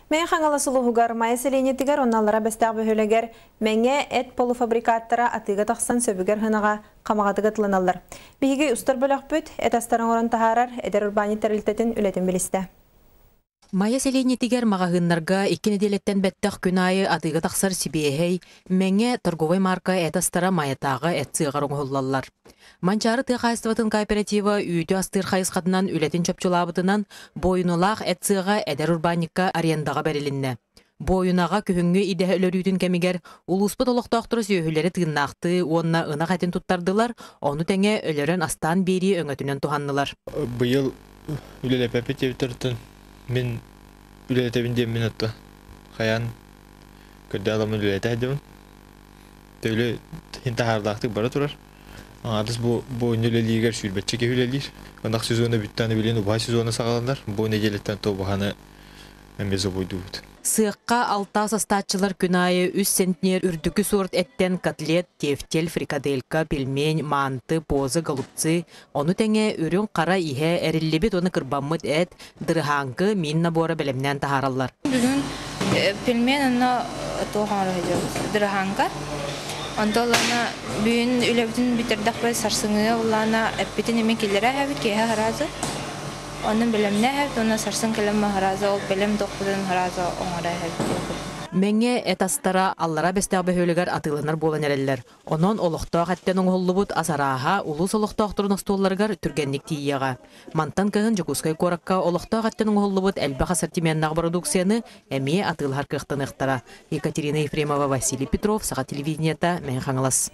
Мэҥэ Хаҥалас улууһугар Майа сэлиэнньэтигэр уонна Аллара Бэстээх бөһүөлэгэр Мэҥэ эт полуфабрикаттара атыыга тахсан сөбүгэр сыанаҕа хамаҕатык атыланаллар. Биһиги устар бөлөхпүт эт астарын оҥорон таһаарар эдэр урбаанньыт тэрилтэтин үлэтин билистэ. Майа сэлиэнньэтигэр маҕаһыыннарга икки нэдиэлэттэн бэттэх күн аайы атыыга тахсар сибиэһэй, Мэҥэ торговай марка эт астара Майатааҕы эт сыаҕар оҥоһуллаллар. Манчаары тыа хаһаайыстыбатын кооператива үүтү астыыр хайысхатынан үлэтин чопчулаабытынан, буойуналаах эт сыаҕа эдэр урбаанньыкка арендаҕа бэрилиннэ. Буойунаҕа күһүҥҥү идэһэ өлөрүүтүн кэмигэр улууспут олохтоохторо сүөһүлэри тыыннаахтыы уонна ынах этин туттардылар, ону тэҥэ өлөрөн астаан биэрии өҥөтүнэн туһаннылар. Быйыл үлэлэппэппит диэбиттэртэн мин үлэлэтэбин диэммин отто хайаан көрдөөн аламмын үлэлэтэ сылдьабын. Төлө иһин таһаардаахтык бара турар. Аҥаардас бу бу үлэлииргэр сүүрбэччэ киһи үлэлиир. Ынах сезона бүттээн билигин убаһа сезона саҕаланар. Бу нэдиэлэттэн то убаһаны эмиэ забойдуубут. Сыахха алтаас астааччылар күн аайы үс центнер үрдүкү суорт эттэн котлет, тефтель, фрикаделька, пельмень, манты, позы, голубцы, ону тэҥэ үрүҥ хара иһэ, эриллибит уонна кырбаммыт эт, дырыһааҥкы, миин набора бэлэмнээн таһаараллар. Бүгүн пельмен онно туох оҥоро сылдьабыт дырыһааҥка. Онто улаана бүгүн үлэбитин бүтэрдэхпит сарсыҥҥыга улаана эппитин эмиэ киллэрэ эһэбит киэһэ араазы. Онон бэлэмнээһэбит уонна сарсын кэлэн маһарааза ол бэлэм дохпутун харааза оҥоро эһэбит. Мэҥэ эт астара Аллараа Бэстээх бөһүөлэгэр атыыланар буолан эрэллэр. Онон олохтоох эттэн оҥоһуллубут ас арааһа улуус олохтоохторун остуолларыгар түргэнник тиийиэҕэ. Мантан кыһын Дьокуускай куоракка олохтоох эттэн оҥоһуллубут элбэх ассортименнаах бородууксуйаны эмиэ атыылаһар кыахтаныахтара. Екатерина Ефремова, Василий Петров, Саха телевидениета, Мэҥэ Хаҥалас.